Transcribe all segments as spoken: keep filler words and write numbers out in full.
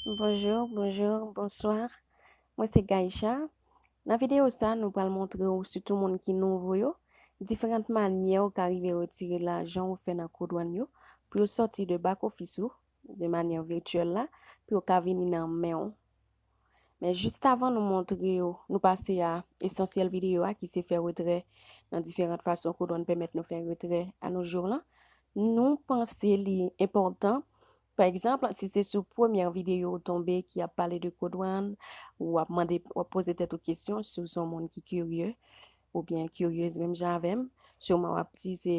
Bonjou, bonjou, bonswa. Mwen se Gaïcha. Nan videyo sa, nou pral montre w, sitou moun ki nouvo yo, diferan manyè ou ka rive retire lajan ou fè nan kodwàn yo pou yo sòti de back office ou, de manyè vityèl la, pou yo ka vini nan men w. Men jis avan nou montre yo, nou pase a esansyèl videyo a ki se fè retrè nan diferan fason kodwàn pèmèt nou fè retrè a nos jours la, nou panse li enpòtan. Pa egzanp, si se sou premyè videyo ou tonbe ki ap pale de kodwàn, ou ap mande, w ap poze tèt ou kesyon si w se yon moun ki kirye oubyen kiryez menm jan avè m, siman w ap di se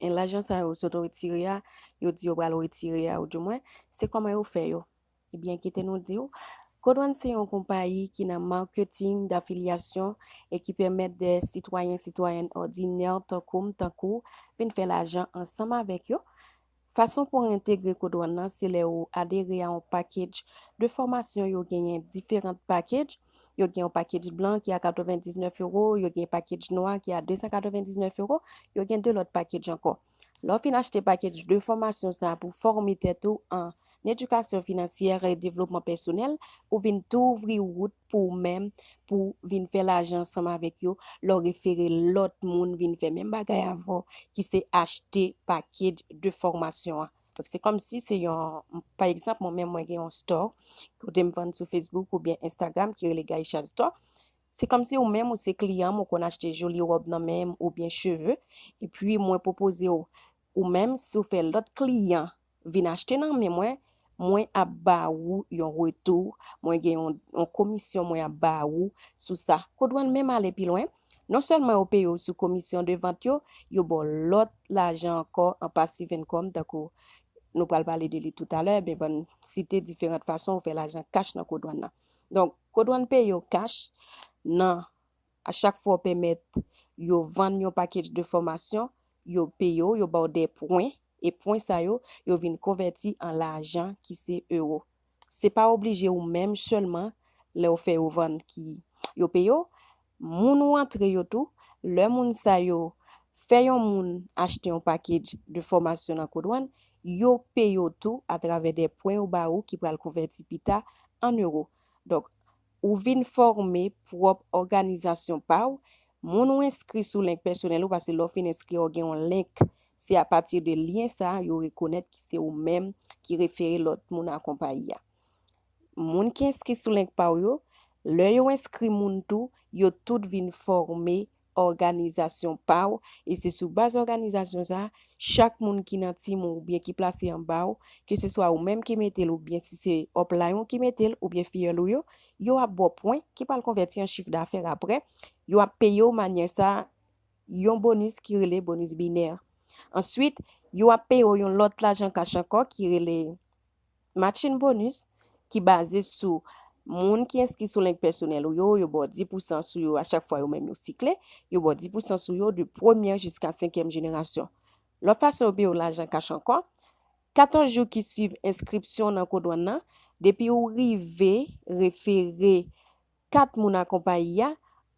en lajan sa yo sot retire a, yo di yo pral retire a, oudimwen, se kòman yo fè yo. Ebyen, kite nou di w, Kodwàn se yon konpayi ki nan maketing dafilyasyon e ki pèmèt de sitwayen, sitwayèn òdinè tankou m, tankou w, vin fè lajan ansanm avèk yo. Fason pou w entegre Kodwàn nan, se lè ou adere a yon package de fòmasyon. Yo genyen diferan package. Yo gen yon package blan ki a katrevendiznèf ewo, yo gen package nwa ki a de san katrevendiznèf ewo, yo gen de lòt package ankò. Lè w fin achte package de fòmasyon sa a pou fòme tèt ou an edikasyon finansyè e devlopman pèsonèl, ou vin tou ouvri wout pou ou menm, pou vin fè lajan ansanm avèk yo, lè w refere lòt moun vin fè menm bagay avè w, ki se achte package de fòmasyon an. Donk, se kòmsi se yon, pa egzanp, mwen menm, mwen gen yon store, kote m vann sou Facebook oubyen Instagram, ki rele Gaïcha Store. Se kòmsi ou menm, ou se kliyan m, ou konn achte joli wòb nan men m oubyen cheve, epi mwen pwopoze w, ou menm, si w fè lòt kliyan vin achte nan men mwen, mwen ap ba ou yon retou, mwen gen yon, yon komisyon mwen ap ba ou sou sa. Kodwàn menm ale pi lwen, non sèlman yo peye w sou komisyon de vant yo, yo ba w lòt lajan ankò an passive income, tankou nou pral pale de li toutalè, men ban n site diferan fason ou fè lajan kach nan Kodwàn nan. Donk, Kodwàn peye w kach nan, a chak fwa w pèmèt yo vann yon package de fòmasyon, yo peye w, yo ba w de pwen, e pwen sa yo, yo vin konvèti an lajan ki se ewo. Se pa oblije ou menm sèlman, lè w fè yo vann ki yo peye w, moun ou antre yo tou, lè moun sa yo fè yon moun achte yon package de fòmasyon nan Kodwàn, yo peye w tou atravè de pwen yo ba ou ki pral konvèti pita an ewo. Donk, ou vin fòme pwòp òganizasyon pa w, moun ou enskri sou link pèsonèl ou, paske lè w fin enskri, w gen yon link, se apati de lyen sa a yo rekonèt ki se ou menm ki refere lòt moun a konpayi a. Moun ki enskri sou link pa w yo, lè yo enskri moun tou, yo tout vin fòme òganizasyon pa w, e se sou baz òganizasyon sa a, chak moun ki nan team ou oubyen ki plase anba w, keseswa ou menm ki mete l oubyen si se upline ou ki mete l oubyen fiyèl ou yo, yo ap ba w pwen ki pral konvèti an chif dafè apre, yo ap peye w manyè sa a, yon bonis ki rele bonis binè. Answit, yo ap peye w yon lòt lajan kach ankò ki rele matching bonus ki baze sou moun ki enskri sou link pèsonèl ou yo, yo ba w dis pousan sou yo a chak fwa yo menm yo sikle, yo ba w dis pousan sou yo de premyè jiska senkyèm jenerasyon. Lòt fason yo peye w lajan kach ankò, katòz jou ki swiv enskripsyon nan Kodwàn nan, depi ou rive refere kat moun a konpayi a,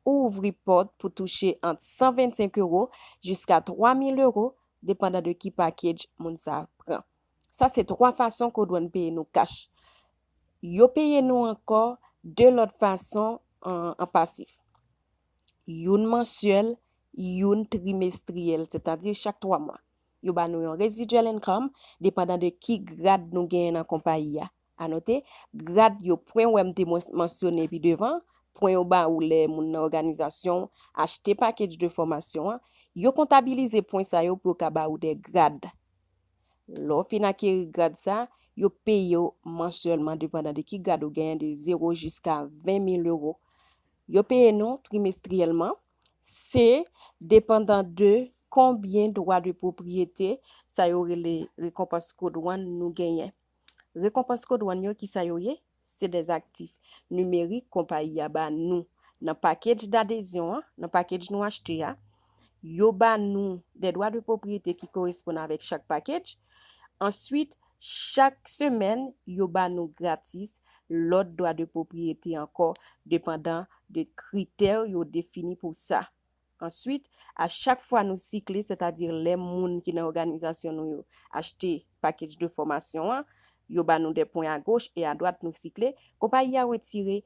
ou ouvri pòt pou touche ant san vennsenk ewo jiska twa mil ewo, depandan de ki package moun sa a pran. Sa se twa fason Kodwàn peye nou kach. Yo peye nou ankò de lòt fason an, an pasif. Youn mansyèl, youn trimestriyèl, sètadi chak twa mwa. Yo ba nou yon residual income, depandan de ki grad nou genyen nan konpayi a. Anote, grad yo, pwen ou wè m te mans-, mansyone pi devan, pwen yo ba ou lè moun nan òganizasyon w achte package de fòmasyon an, yo kontabilize pwen sa yo pou yo ka ba ou de grad. Lè w fin akeri grad sa, yo peye w mansyèlman, depandan de ki grad ou genyen, de zewo jiska ven mil ewo. Yo peye nou trimestriyèlman, se depandan de konbyen dwa de pwopriyete, sa yo rele rekonpans Kodwàn nou genyen. Rekonpans Kodwàn yo, ki sa yo ye? Se de aktif nimerik konpayi a ba nou nan package d'adhésion an, nan package nou achte a. Yo ba nou de dwa de pwopriyete ki koresponn avèk chak package. Answit, chak semèn, yo ba nou gratis lòt dwa de pwopriyete ankò, depandan de kritè yo defini pou sa. Answit, a chak fwa nou sikle, sètadi lè moun ki nan òganizasyon nou yo achte package de fòmasyon an, yo ba nou de pwen agoch e adwat nou sikle, konpayi a retire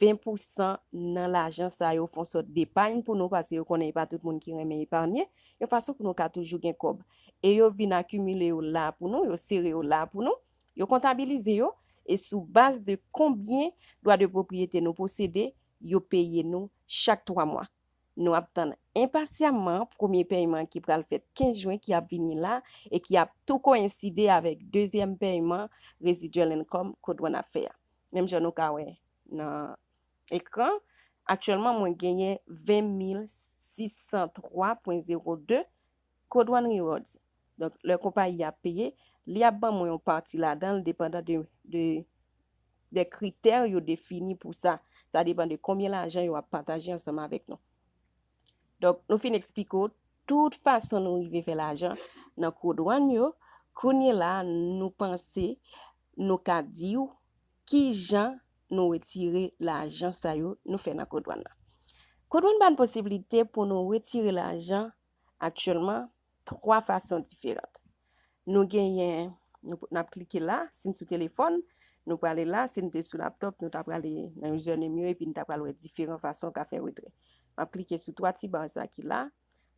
ven pousan nan lajan sa yo, fè yon sòt depay pou nou, paske yo konnen e pa tout moun ki renmen epaye, yon fason pou nou ka toujou gen kòb. E yo vin akimile yo la pou nou, yo sere yo la pou nou, yo kontabilize yo, e sou baz de konbyen dwa de pwopriyete nou posede, yo peye nou chak twa mwa. Nou ap tann enpasyamman premye pèyman ki pral fèt kenz jen ki ap vini la e ki ap tou koyenside avèk dezyèm pèyman residual income Code One ap fè a. Menm jan nou ka wè nan ekran, aktyèlman mwen genyen ven mil sis san twa pwen zewo de Code One Rewards. Donk, lè konpayi a peye, li ap ban mwen yon pati ladan l, depandan de, de, de kritè yo defini pou sa. Sa depann de konbyen lajan yo ap pataje ansanm avèk nou. Donk, nou fin eksplike w tout fason nou rive fè lajan nan Code One yo. Kounye la, nou panse nou ka di w ki jan nou retire lajan sa yo nou fè nan Code One nan. Code One ban posiblite pou nou retire lajan aktyèlman twa fason diferan. Nou genyen, nou, n ap klike la, si n sou telefòn, nou prale la, si n te sou laptop, nou ta prale nan username yo, epi n ta pral wè diferan fason w ka fè retrè. M ap klike sou twa ti ba sa ki la,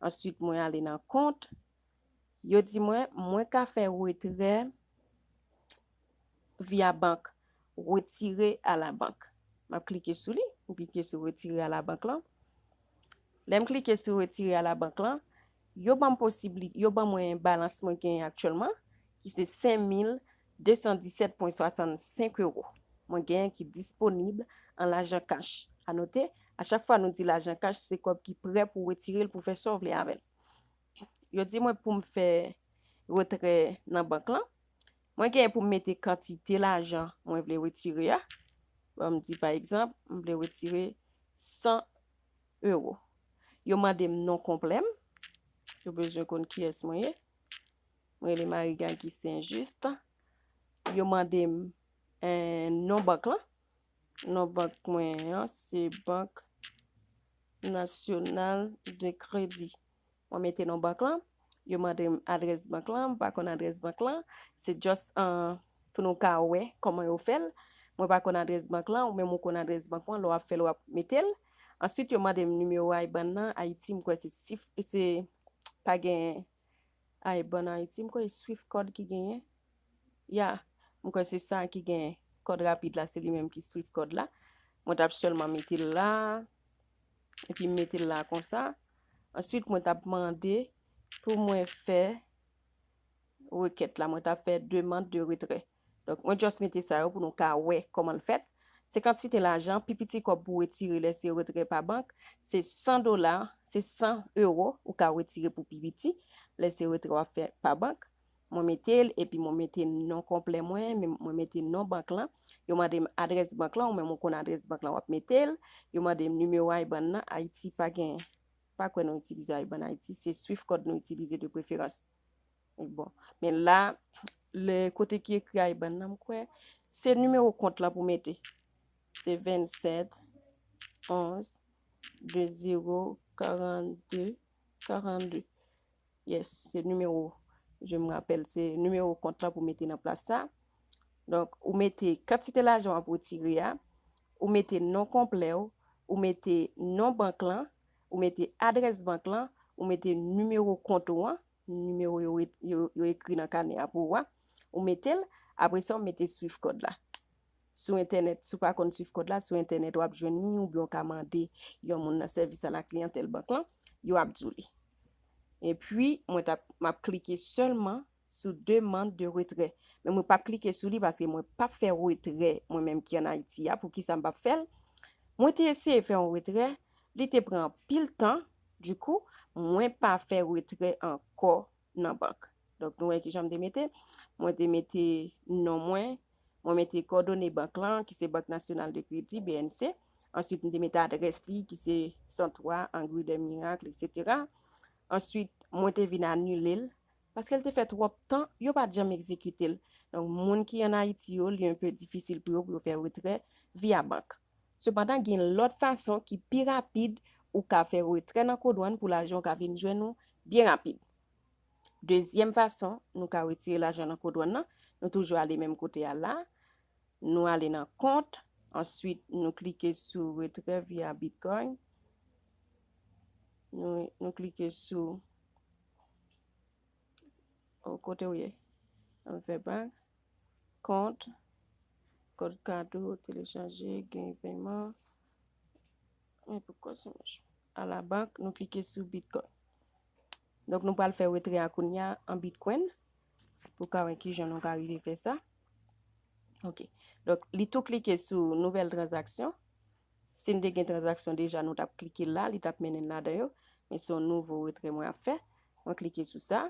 answit mwen ale nan kont, yo di mwen, mwen ka fè retrè via bank, retire a la bank. M ap klike sou li, m klike sou retire a la bank lan. Lè m klike sou retire a la bank lan, yo ban m posibli-, yo ban mwen balans mwen genyen aktyèlman, ki se senk mil de san disèt pwen swasannsenk ewo. Mwen genyen ki disponib an lajan kach. A note, a chak fwa nou di lajan kach, se kòb ki prè pou w retire l, pou w fè sa w vle avè l. Yo di mwen pou m fè retrè nan bank lan. Mwen genyen pou m mete kantite lajan mwen vle retire a. Bon, m di pa egzanp, m vle retire san ewo. Yo mande m non konplè m. Yo bezwen konn kiyès mwen ye. Mwen rele Marie Guy Saint Juste. Yo mande m, eh, non bank lan. Non bank mwen an, se Banque Nationale de Crédit. Mwen mete non bank lan. Yo mande m adrès bank lan. M pa konn adrès bank lan. Se just, ah, pou nou ka wè kòman yo fè l. Mwen pa konn adrès bank lan. Ou menm ou konn adrès bank lan. Lè w ap fè l, w ap mete l. Answit, yo mande m nimewo IBAN nan. Ayiti, m kwè se sif, se pa gen IBAN Ayiti. M kwè se Swift Code ki genyen. Ya, m kwè se sa ki gen kòd rapid la, se li menm ki Swift Code la. Mwen t ap sèlman mete l la, epi m mete l la konsa. Answit, mwen t ap mande pou mwen fè rekèt la, mwen t ap fè demande de retrait. Donk, mwen just mete sa yo pou nou ka wè kòman l fèt. Se kantite lajan, pi piti kòb pou retire lè se retrè pa bank, se san dola, se san ewo ou ka retire pou pi piti, lè se retrè w ap fè pa bank. Mwen mete l, epi mwen mete non konplè mwen, men mwen mete non bank lan. Yo mande m adrès bank lan, ou menm ou konn adrès bank lan w ap mete l. Yo mande m nimewo IBAN nan, Ayiti pa gen, pa kwè nou itilize IBAN Ayiti, se Swift Code nou itilize de preferans. Bon, men la, lè kote ki ekri IBAN nan, m kwè, se nimewo kont lan pou mete. Se vennsèt, onz, de zewo, karannde, karannde. Yes, se nimewo, je me rappelle, se nimewo kont lan pou mete nan plas sa. Donk, ou mete kantite lajan w ap retire a, ou mete non konplè w, ou mete non bank lan, ou mete adrès bank lan, ou mete nimewo kont ou an, nimewo yo, yo, yo ekri nan kanè a pou ou a, ou mete l, apre sa, ou mete Swift Code la. Sou entènèt, si w pa konn Swift Code la, sou entènèt, w ap jwenn li, oubyen w ka mande yon moun nan sèvis a la kliyantèl bank lan, yo ap di w li. Epi, mwen t ap, m ap klike sèlman sou demande de retrait. Men mwen p ap klike sou li paske mwen p ap fè retrè, mwen menm ki ann Ayiti a, poukisa m p ap fè l? Mwen te eseye fè yon retrè, li te pran anpil tan, dikou, mwen pa fè retrè ankò nan bank. Donk, nou wè kijan m te mete. Mwen te mete non mwen, mwen mete kòdone bank lan, ki se Banque Nationale de Crédit, B N C. Answit, m te mete adrès li, ki se san twa, Angle des Miracles, et cetera. Answit, mwen te vin anile l, paske l te fè twòp tan, yo pa t janm egzekite l. Donk, moun ki ann Ayiti yo, li enpe difisil pou yo, pou yo fè retrè via bank. Sepandan, gen lòt fason ki pi rapid ou ka fè retrè nan Code One pou lajan w ka vin jwenn ou byen rapid. Dezyèm fason nou ka retire lajan nan Code One nan, Nou toujou ale menm kote a la. Nou ale nan kont. Answit, nou klike sou retrè via Bitcoin. Nou, nou klike sou, o, kote w ye? Ann fè bak. Kont, kòd kado, telechaje, gen peman. Men poukwa se mèch? A la bank, nou klike sou Bitcoin. Donk, nou pral fè retrè a kounye a an Bitcoin pou ka wè kijan nou ka rive fè sa. Ok. Donk, li tou klike sou nouvèl tranzaksyon. Si n te gen tranzaksyon deja, nou t ap klike la, li t ap mennen n ladan yo. Men se yon nouvo retrè mwen ap fè. Mwen klike sou sa.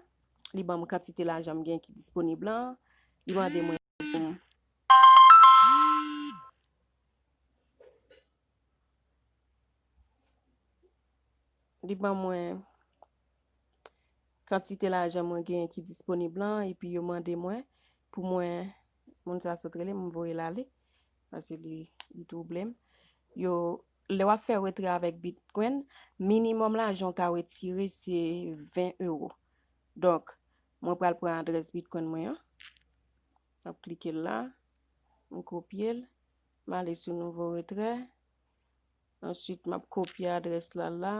Li ban m kantite lajan m gen ki disponib lan. Li mande mwen pou m Li ban mwen kantite lajan mwen genyen ki disponib lan, epi yo mande mwen pou mwen, moun sa sot rele m, m voye l ale, paske li, li twouble m. Yo, lè w ap fè retrè avèk Bitcoin, minimòm lajan w ka retire se ven ewo. Donk, mwen pral pran adrès Bitcoin mwen an. M ap klike l la, m kopye l, m ale sou nouvo retrè. Answit, m ap kopye adrès la la.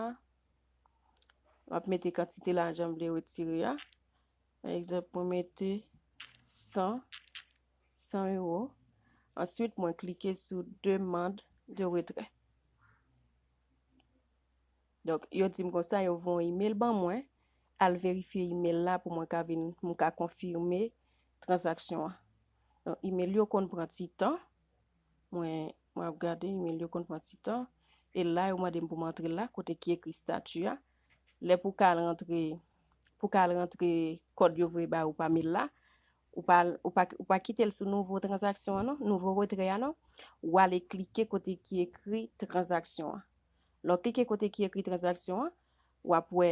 M ap mete kantite lajan m vle retire a. Pa egzanp, mwen mete san, san ewo. Answit, mwen klike sou demande de retrait. Donk, yo di m konsa, yo voye yon imèl ban mwen, al verifye imèl la pou mwen ka vin, pou mwen ka konfime tranzaksyon an. Donk, imèl yo konn pran ti tan. Mwen, mwen ap gade, imèl yo konn pran ti tan. E la, yo mande m pou m antre la, kote ki ekri stati a. Lè pou w ka al rantre, pou w ka al rantre kòd yo voye ba ou pa mèl la, ou pa, ou pa, ou pa kite l sou nouvo tranzaksyon an, non, nouvo retrè a, non. Ou ale klike kote ki ekri tranzaksyon an. Lè w klike kote ki ekri tranzaksyon an, w ap wè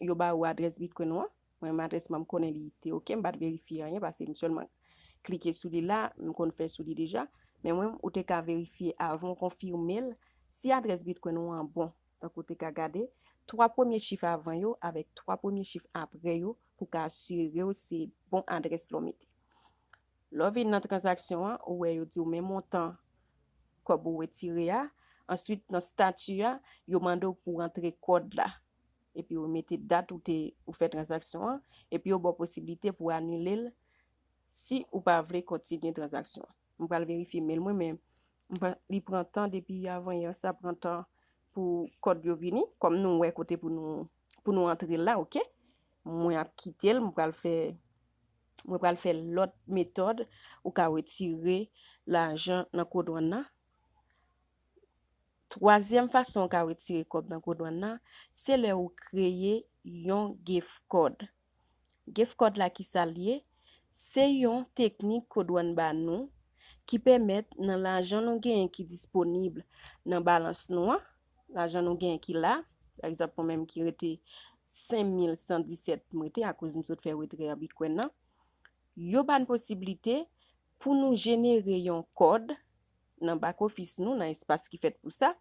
yo ba ou adrès Bitcoin ou an. Mwen menm adrès mwen, m konnen li te oke, m pa t verifye anyen, paske m sèlman klike sou li la, m konn fè sou li deja. Men mwen, ou te ka verifye avan w konfime l si adrès Bitcoin ou an bon. Tankou w te ka gade twa premye chif avan yo avèk twa premye chif apre yo pou w ka asire w se bon adrès la w mete. Lè w vin nan tranzaksyon an, ou wè yo di w men montan kòb ou retire a. Answit, nan stati a, yo mande w pou w rantre kòd la. Epi ou mete dat ou te, ou fè tranzaksyon an. Epi yo ba w posiblite pou w anile l si ou pa vle kontinye tranzaksyon an. M pral verifye mèl mwen, men m pa, li pran tan depi avan yè, sa pran tan pou kòd yo vini. Kòm nou wè kote pou nou, pou nou antre l la, oke? Mwen ap kite l, mwen pral fè, mwen pral fè lòt metòd ou ka retire lajan nan Codone nan. Twazyèm fason ou ka retire kòb nan Codone nan, se lè ou kreye yon gift card. Gift card la, ki sa l ye? Se yon teknik Codone ba nou ki pèmèt nan lajan nou genyen ki disponib nan balans nou an, lajan nou genyen ki la, pa egzanp, mwen menm ki rete senk mil san disèt m rete akoz m sot fè retrè an Bitcoin nan, yo ba n posiblite pou nou jenere yon kòd nan back office nou, nan espas ki fèt pou sa.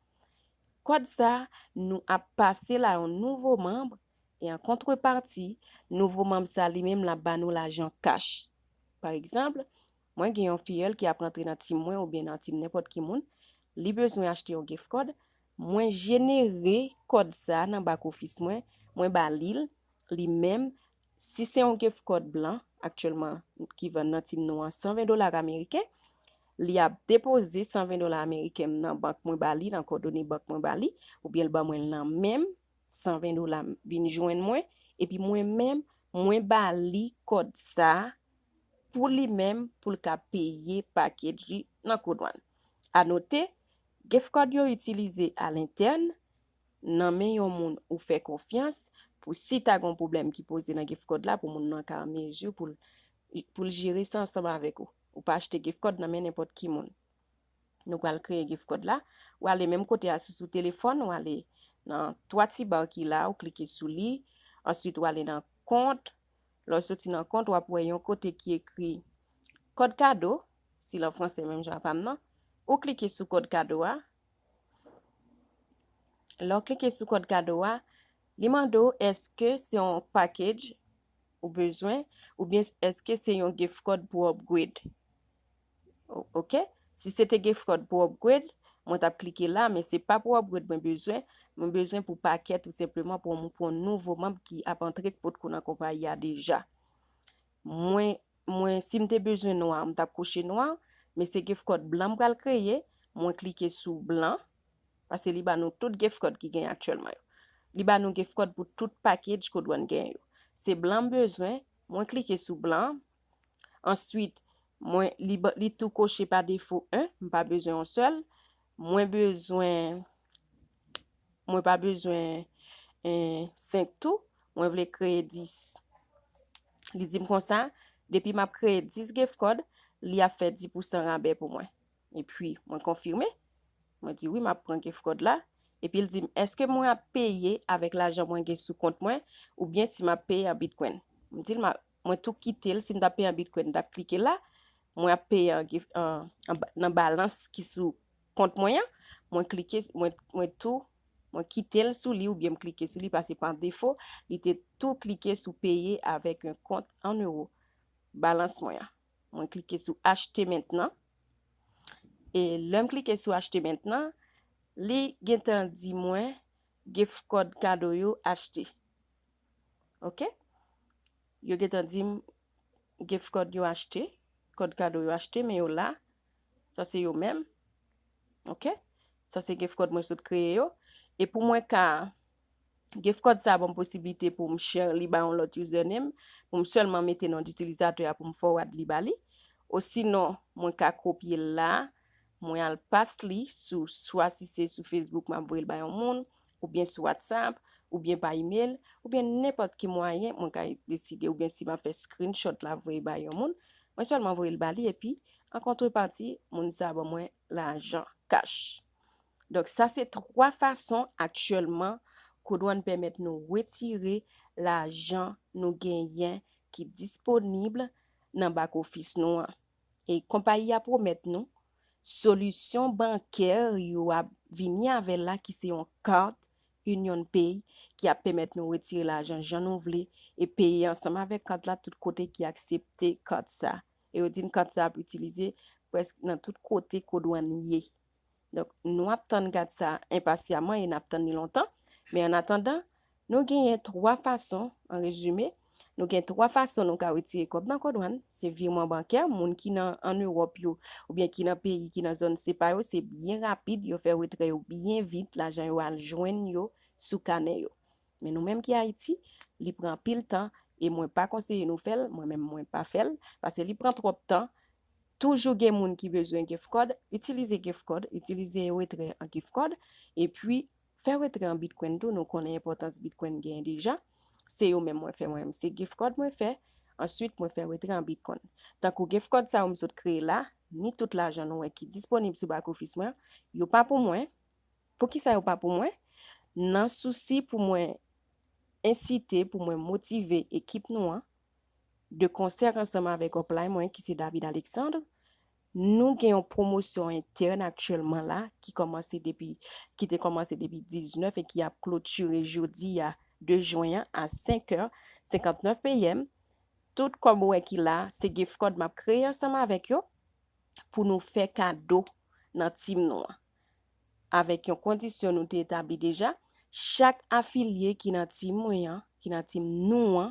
Kòd sa, nou ap pase l a yon nouvo manm, e an kontrepati, nouvo manm sa li menm l ap ba nou lajan kach. Pa egzanp, mwen gen yon fiyèl ki ap rantre nan tim mwen oubyen nan tim nenpòt ki moun, li bezwen achte yon gift card, mwen jenere kòd sa nan back office mwen, mwen ba li l, li menm, si se yon gift card blan, aktyèlman, ki vann nan tim nou an, san ven dola ameriken, li ap depoze san ven dola ameriken m nan bank mwen ba li, nan kòdone bank mwen ba li, oubyen l ban mwen l nan men m, san ven dola m vin jwenn mwen, epi mwen menm, mwen ba li kòd sa a pou li menm, pou l ka peye package li nan Codone. A note, gift card yo itilize alentèn, nan men yon moun ou fè konfyans, pou si ta gen yon pwoblèm ki poze nan gift card la, pou moun nan ka an mezi pou l, pou l jere sa ansanm avèk ou. Ou pa achte gift card nan men nenpòt ki moun. Nou pral kreye gift card la. Ou ale menm kote a sou, sou telefòn, ou ale nan twa ti ba ki la, ou klike sou li. Answit, ou ale nan kont. Lè w soti nan kont, w ap wè yon kote ki ekri kòd kado, si l an franse menm jan a pa m nan. Ou klike sou kòd kado a. Lè w klike sou kòd kado a, li mande w èske se yon package ou bezwen, oubyen èske se yon gift card pou upgrade? O- Ok, si se te gift card pou upgrade, mwen t ap klike la, men se pa pou upgrade mwen bezwen. Mwen bezwen pou pakèt, tou senpleman pou, pou yon nouvo manm ki ap antre k potko nan konpayi a deja. Mwen, mwen, si m te bezwen nwa, m t ap kouche nwa, men se gift card blan m pral kreye, mwen klike sou blan, paske li ba nou tout gift card ki gen aktyèlman yo. Li ba nou gift card pou tout package Code One gen yo. Se blan m bezwen, mwen klike sou blan. Answit, mwen, li, ba- li tou koche pa defo en, m pa bezwen yon sèl. Mwen bezwen, mwen pa bezwen en, senk tou, mwen vle kreye dis. Li di m konsa, depi m ap kreye dis gift card, li ap fè dis pousan rabè pou mwen. Epi, mwen konfime. Mwen di, "Wi, m ap pran gift card la." Epi, l di m, "Èske mwen ap peye avèk lajan mwen gen sou kont mwen, oubyen si m ap peye an Bitcoin?" M di l, "M a- mwen tou kite l, si m t ap peye an Bitcoin, m t ap klike la. Mwen ap peye an gift, an, an ba- nan balans ki sou kont mwen an." Mwen klike, mwen, mwen tou, mwen kite l sou li oubyen m klike sou li, paske pa defo, li te tou klike sou peye avèk yon kont an euro. Balans mwen an. Mwen klike sou achte mentnan. E lè m klike sou achte mentnan, li gentan di mwen gift card kado yo achte. Ok? Yo gentan di m gift card yo achte, card kado yo achte, men yo la. Sa se yo menm. Ok? Sa se gift card mwen sot kreye yo. E pou mwen ka, gift card sa ban m posiblite pou m share li ba yon lòt username, pou m sèlman mete non itilizatè a pou m forward li ba li. Osinon, mwen ka kopye l la, mwen al paste li sou, swa si se sou Facebook m ap voye l ba yon moun, oubyen sou WhatsApp, oubyen pa email, oubyen nenpòt ki mwayen mwen ka deside, oubyen si m ap fè screenshot la voye ba yon moun, mwen sèlman voye l ba li, epi an kontrepati, moun sa ban mwen lajan cash. Donk, sa se twa fason aktyèlman Code One pèmèt nou retire lajan nou genyen ki disponib nan back office nou an. E konpayi a pwomèt nou solisyon bankè yo ap vini avè l la, ki se yon kat UnionPay, ki ap pèmèt nou retire lajan jan nou vle e peye ansanm avèk kat la tout kote ki aksepte kat sa. E yo di n kat sa ap itilize prèske nan tout kote Code One ye. Donk, nou ap tann kat sa enpasyaman e n ap tann li lontan. Men an atandan, nou genyen twa fason, an rezime, nou gen twa fason nou ka retire kòb nan Code One. Se virman bankè, moun ki nan, an Ewòp yo, oubyen ki nan peyi, ki nan zòn sepa yo, se byen rapid, yo fè retrè yo byen vit, lajan yo al jwenn yo sou kanè yo. Men nou menm ki Ayiti, li pran anpil tan, e mwen pa konseye nou fè l, mwen menm mwen pa fè l, paske li pran twòp tan. Toujou gen moun ki bezwen gift card, itilize gift card, itilize retrè an gift card, epi fè retrè an Bitcoin tou, nou konnen enpòtans Bitcoin genyen deja. Se yo menm mwen fè, mwen menm se gift card mwen fè, answit mwen fè retrè an Bitcoin. Tankou gift card sa yo m sot kreye la, ni tout lajan nou wè ki disponib sou back office mwen, yo pa pou mwen. Poukisa yo pa pou mwen? Nan sousi pou mwen ensite, pou mwen motive ekip nou an, de konsè ansanm avèk upline mwen, ki se David Alexandre, nou gen yon pwomosyon entèn aktyèlman la, ki kòmanse depi, ki te kòmanse depi diznèf e ki ap klotire jodi a, de jen an, a senk è senkantnèf P M. Tout kòb ou wè ki la, se gift card m ap kreye ansanm avèk yo pou nou fè kado nan team nou an. Avèk yon kondisyon nou te etabli deja, chak afilye ki nan team mwen an, ki nan team nou an,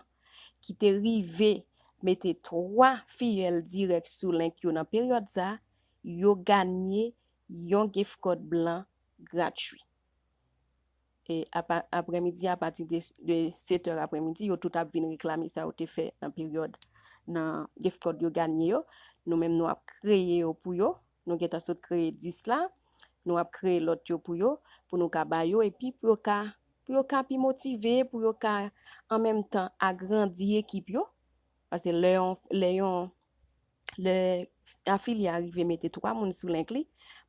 ki te rive mete twa fiyèl dirèk sou link yo nan peryòd sa a, yo ganye yon gift card blan gratwi. E apa- aprèmidi, apati de, de sèt è aprèmidi, yo tout ap vin reklame sa yo te fè nan peryòd, nan gift card yo ganye yo. Nou menm, nou ap kreye yo pou yo. Nou gentan sot kreye dis la. Nou ap kreye lòt yo pou yo, pou nou ka ba yo, epi pou yo ka, pou yo ka pi motive, pou yo ka, an menm tan, agrandi ekip yo. Paske lè yon, lè yon, lè afilye a rive mete twa moun sou link li,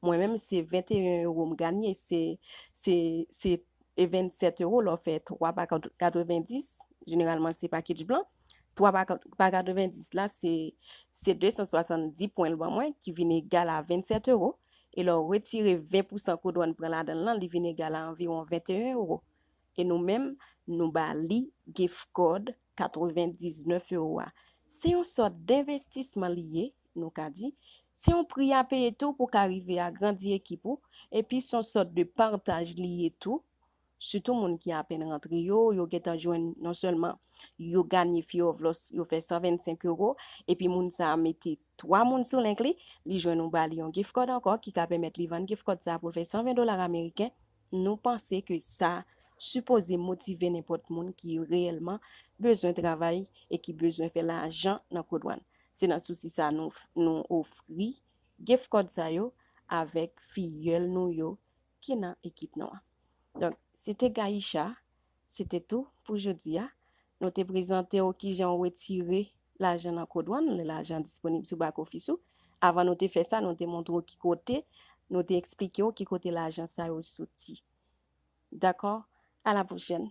mwen menm, se venteyen euro m ganye, se, se, se e vennsèt euro lè w fè twa pa kat- katrevendis, jeneralman se package blan. Twa pa kat- pa katrevendis la, se, se de san swasanndis pwen l ban mwen, ki vin egal a vennsèt euro. E lè w retire ven pousan Code One pran ladan l lan, li vin egal a anviwon venteyen euro. E nou menm, nou ba li gift card katrevendiznèf ewo a. Se yon sòt denvestisman li ye, nou ka di. Se yon pri a peye tou pou ka rive agrandi ekip ou, epi se yon sòt de pataj li ye tou. Sitou moun ki apèn rantre yo, yo gentan jwenn non sèlman yo ganye Fear of Loss, yo fè san vennsenk ewo, epi moun sa a mete twa moun sou link li, li jwenn ou ba li yon gift card ankò ki ka pèmèt li vann gift card sa a pou l fè san ven dola ameriken. Nou panse ke sa sipoze motive nenpòt moun ki reyèlman bezwen travay e ki bezwen fè lajan nan Code One. Se nan sousi sa nou, nou ofri gift card sa yo avèk fiyèl nou yo ki nan ekip nou an. Donk, se te Gaïcha, se te tou pou jodi a. Nou te prezante w kijan w retire lajan nan Code One, lè lajan disponib sou back office ou. Avan nou te fè sa, nou te montre w ki kote, nou te eksplike w ki kote lajan sa yo soti. Dakò? A la pwochèn.